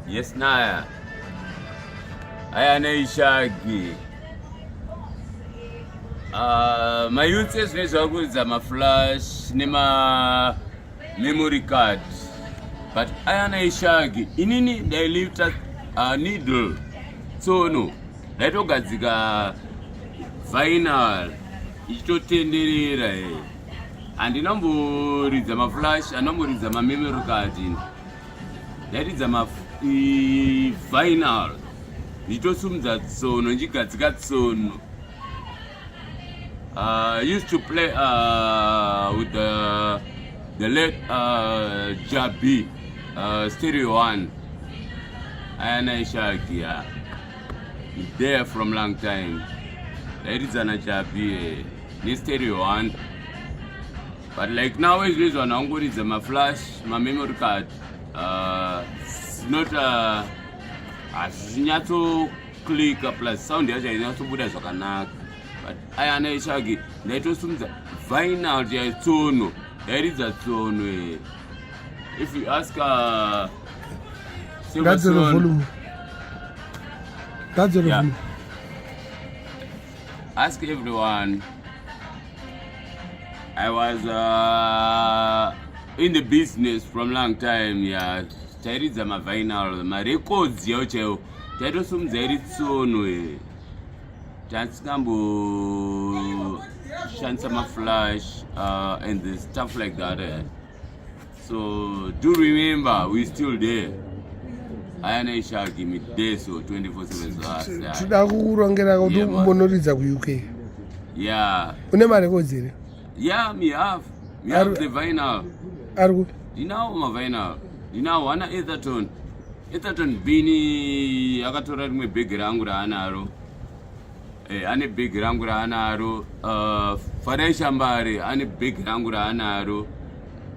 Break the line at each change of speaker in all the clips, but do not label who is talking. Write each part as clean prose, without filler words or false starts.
Yes naya. Aya neishagi. Mayouths ezvinezvi vari kuridza maflash nema memory card, but aya neishagi inini ndailifta needle tsono, ndaitogadzika vinyl ichitotenderera. Handina mboridza maflash, handina mboridza mamemory card ini. Ndairidza mavinyl ndichitosumudza tsono, ndichigadzika tsono. Used to play with the late Jabi, Stereo One. Ayana Ishaki, yeah. There from long time. Ndairidzana Jabi neStereo One. But like now izvezvi vanhu vangoridza maflash, mamemory card. It's not hazvinyatsoklika, plus sound yacho hainyatsobuda zvakanaka. But Ayana Ishaki ndaitosumudza vinyl yaitsono, ndairidza tsono. If you ask
Ngadzoro
Silverstone,
volume. Ngadzoro volume.
Ask everyone. I was in the business from long time, yeah. Tairidza mavinyl, marecords yao chaiwo, taitosumudza iri tsono. Tatisingamboshandisa maflash and the stuff like that. So do remember, we still there. Ayana Ishagi mideso 24/7.
Tinoda kukurongera kuti
Yeah, man.
umbonoridza kuUK. Une marecords here?
Yeah, me have the vinyl.
Ari kupi?
Ndinawo mavinyl, ndinawo ana Etherton. Etherton Bini akatora rimwe bhegi rangu raanaro. Ane bhegi rangu raanaro. Farai Shambare ane bhegi rangu raanaro.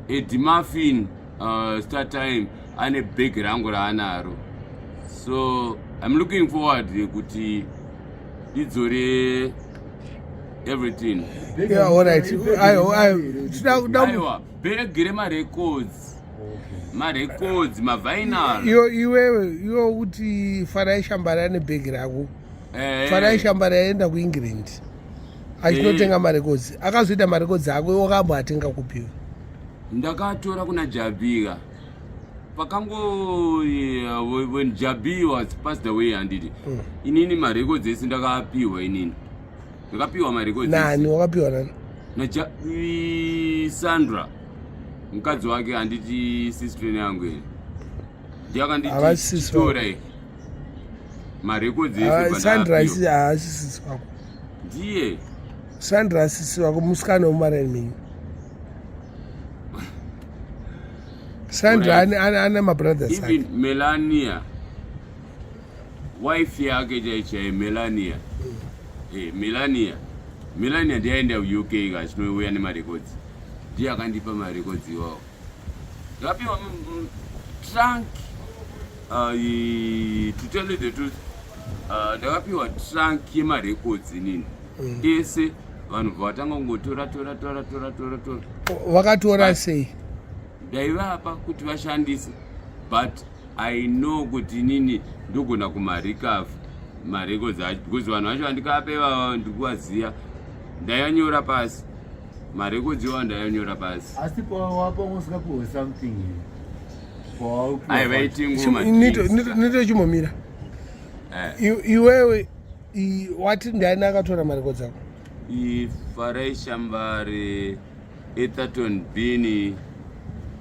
Eddie Muffin, Star Time, ane bhegi rangu raanaro. So I'm looking forward kuti ndidzore everything.
Yeah, all right. Ayo, ayo.
Aiwa, bhegi remarecords, marecords, mavinyl.
Iwewe, iwe kuti Farai Shambare ane bhegi rako. Farai Shambare aenda kuEngland achinotenga marecords, akazoita marecords ako, wakamboatenga kupiwa?
Ndakatora kuna Jabika pakango when Jabi was passed away, handiti? Inini marecords ese ndakapiwa, inini ndakapiwa marecords.
Nani? Wakapiwa nani?
Sandra, mukadzi wake, handiti sister yangu ine, ndiye akanditi
Havasi sisi.
tora marecords ese.
Ah, Sandra
Pandakapiwa.
Haasi sisi wako.
Ndiye.
Sandra asisi wako, musikana wemumaraini menyu. Sandra ane mabrothers ake.
Even Melania, wife yake chaichai, Melania. Melania ndiaenda kuUK kachinouya nemarecords, ndiye akandipa marecords iwawo. Ndakapiwa trunk. To tell you the truth, ndakapiwa trunk yemarecords inini ese. Vanhu vatanga kungotora tora tora tora tora tora.
Vakatora sei?
Ndaivapa kuti vashandise, but I know kuti inini ndogona kumarecover marecords acho, because vanhu vacho vandikapa ivava ndikuvaziva. Ndayanyora pasi marecords iwawo, ndayanyora pasi.
Asi pawapa usikapiwe something?
Ai, vaiti ngoma.
Nito chimbomira. Iwewe wati ndiani akatora marecords ako?
Ifarai Shambare, Etherton Bini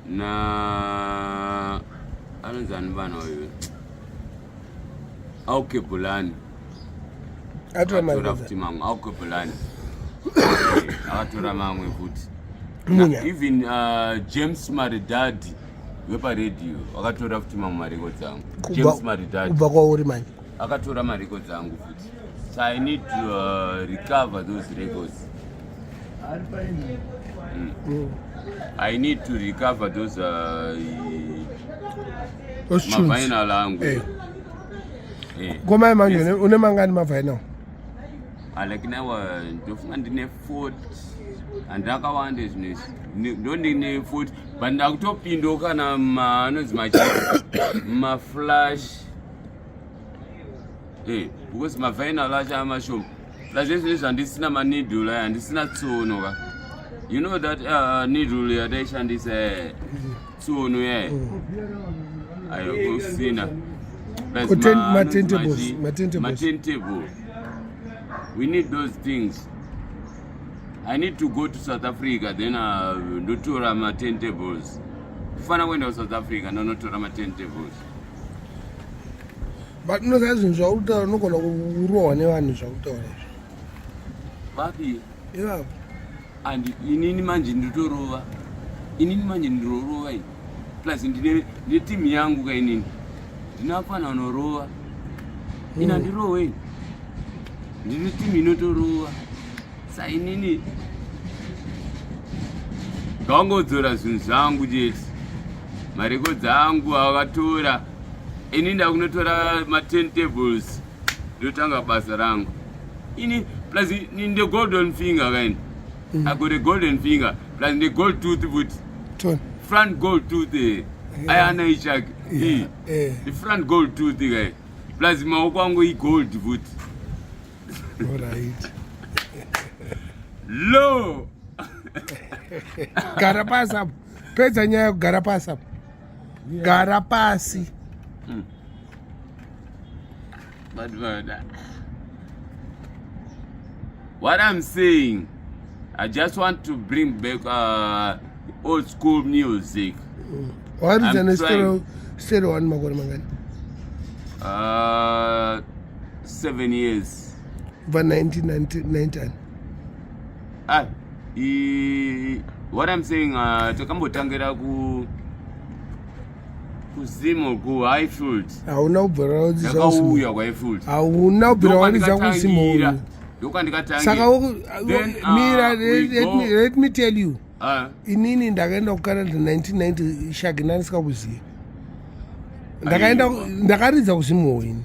na anonzi ani vana uyu, Auke Bulani.
Atora
Akatora
marecords?
Futi mamwe, Auke Bulani akatora mamwe futi.
Munya.
Even James Maridadi weparedhiyo akatora futi mamwe marecords angu. James Maridadi.
Kubva kwauri manje?
Akatora marecords angu futi, so I need to recover those records.
Ari paini.
I need to recover those
Those tunes.
mavinyl angu.
Komai manje une mangani mavinyl?
Ah, like now ndofunga ndine 40. Handakawanda zvinhu izvi. Ndondine futi but ndakutopindawo kana anonzi machi maflash eh, because mavinal acho amashoma. Plus ezvinhu zvandisina maneedle aya, handisina tsono ka. You know that needle yataishandisa eh, tsono yaye ayo kusina. Plus
Ma-turntables, ma-turntables.
Ma-turntable. We need those things. I need to go to South Africa, then ndotora ma-turntables. Kufana kuenda kuSouth Africa ndonotora ma-turntables.
But unoziva zvinhu zvauri kutaura, unogona kurohwa nevanhu zvakutaura izvi.
Vapi?
Ivavo.
And inini manje nditorova, inini manje ndirorova ini, plus ndine timu yangu ka. Inini ndinafana unorova ini, handirowe ini, ndine timu inotorova. Sa inini ngawangodzora zvinhu zvangu chete, marekodzi angu akatora. Ini ndakunotora ma-turntables, ndotanga basa rangu ini. Plus ndine golden finger kaini. I got a golden finger, plus ndine gold tooth futi.
Tony.
Front gold tooth, eh. Ayana ichake. The front gold tooth kai, plus maoko angu igold futi.
Alright.
Low.
Gara pasi apo, pedza nyaya yekugara pasi apo, gara pasi.
But what I'm saying, I just want to bring back old school music.
Wakaridza
I'm
neStereo Stereo One makore mangani?
7 years.
Kubva 1990?
Ah, what I'm saying, takambotangira kuZimo, kuHighfield.
Hauna kubvira waridza.
Ndakauya kuHighfield.
Hauna kubvira waridza kuZimo.
Ndokwandikatangira.
Saka
Then,
mira,
we
let me tell you. Inini ndakaenda kuCanada 1990, shagi ndandisikakuziva. Ndakaenda.
Aiwa.
Ndakaridza kuZimo ini.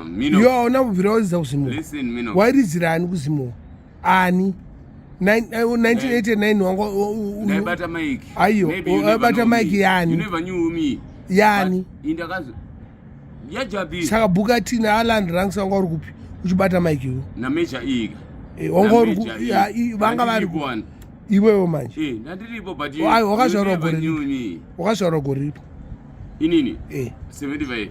Mino,
Iwe hauna kubvira waridza kuZimo.
Listen, Mino.
Wairidzira ani kuZimo? Ani? 1989 wanga
Ndaibata mic.
Aiyo,
Maybe you never
waibata
know
mic
me.
yani?
You never knew me.
Yani?
But indakazo yajabi.
Saka Bukati naAlan Ranks wanga uri kupi uchibata mic iwe?
NaMajor Iga.
Wanga uri ya, vanga vari iwewo manje?
Eh, ndandiripo, but
Ayi, wakazvarwa
you never
gore
knew me.
Wakazvarwa gore ripi?
Inini? 75.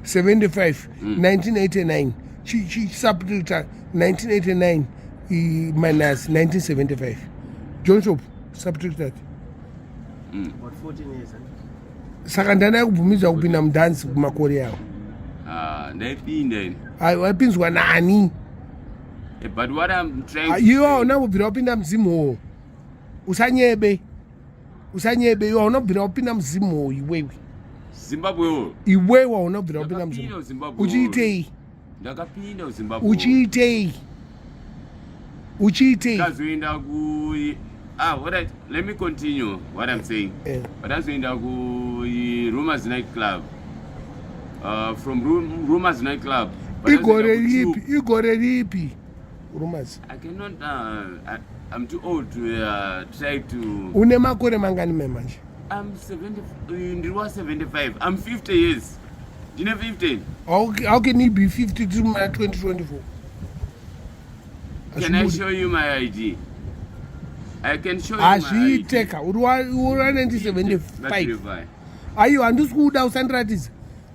75? 1989, chisubtracta 1989 minus 1975. John Shop, subtract that.
About 14 years, eh?
Saka ndani kubvumidzwa kupinda mudhansi kumakore awo?
Ah, ndaipinda ini.
Ai, waipinzwa nani?
Eh, but what I'm trying to
Iwe
say,
hauna kubvira wapinda muZimo. Usanyebe, usanyebe. Iwe hauna kubvira wapinda muZimo, iwewe.
Zimbabwe wo.
Iwewe hauna kubvira wapinda
Ndakapinda
muZimo.
kuZimbabwe.
Uchiitei?
Ndakapinda kuZimbabwe.
Uchiitei? Uchiitei?
Ndazoenda ku, ah, alright, let me continue what I'm saying. Ndazoenda ku Rumors Night Club. From Rumors Night Club
Igore ripi? Igore ripi Rumors?
I cannot, I'm too old to try to
Une makore mangani mai manje?
I'm 70, ndiri wa 75. I'm 50 years, ndine 50.
How can you be 50 tiri muna 2024?
Can I show you my ID? I can show you my ID.
Hazviiteka, uri wa 1975.
Verify.
Aiwa, handisi kuda, usandiratidza.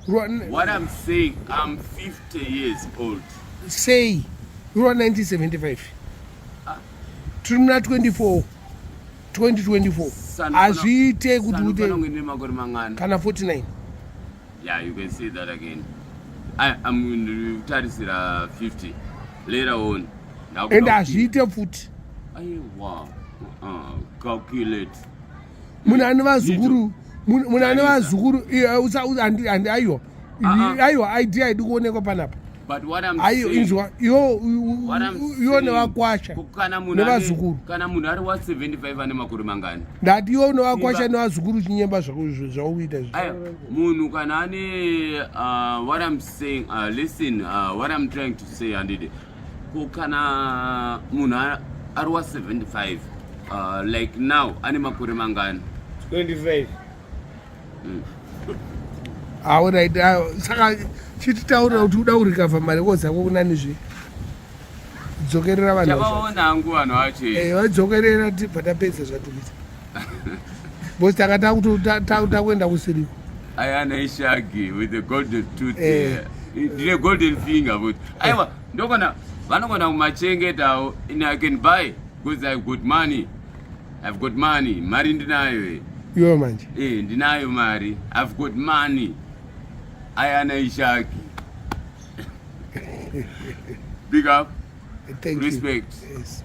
What I'm saying, I'm 50 years old.
Sei uri wa 1975, tiri muna 24 2024? Hazviite kuti ute
Sanofanira kunge ndine makore mangani?
Kana 49.
Yeah, you can say that again. I'm ndikutarisira 50 later on.
Ende hazviite futi.
Aiwa, calculate.
Munhu ane vazukuru, munhu ane vazukuru, aiwa. Aiwa, ID haidi kuonekwa panapa.
But what I'm
Aiyo,
saying,
inzwa iwo.
What I'm
Iwo
saying,
nevakwasha
kana munhu
nevazukuru.
Kana munhu ari wa 75 ane makore mangani?
Ndati iwo nevakwasha
Simba.
nevazukuru, chinyemba zvaukuita izvi.
Aya, munhu kana ane, what I'm saying, listen, what I'm trying to say, handidi ko kana munhu Ari wa 75, like now ane makore mangani?
25.
Alright, saka chititaurira kuti uda kurecover marecords ako kunanizve, dzokerera vanhu vacho.
Chavaona hangu vanhu vacho.
Vadzokerera, tibva tapedza zvatikuita, because tanga takuenda kusiriko.
Ayana ishagi with the golden tooth. Ndine golden finger futi. Aiwa, ndogona, vanogona kumachengetawo. In I can buy because I've got money, I've got money, mari ndinayo.
Iwe manje.
Ndinayo mari, I've got money. Ayana ishagi, big up.
Thank you.
Respect.
Yes.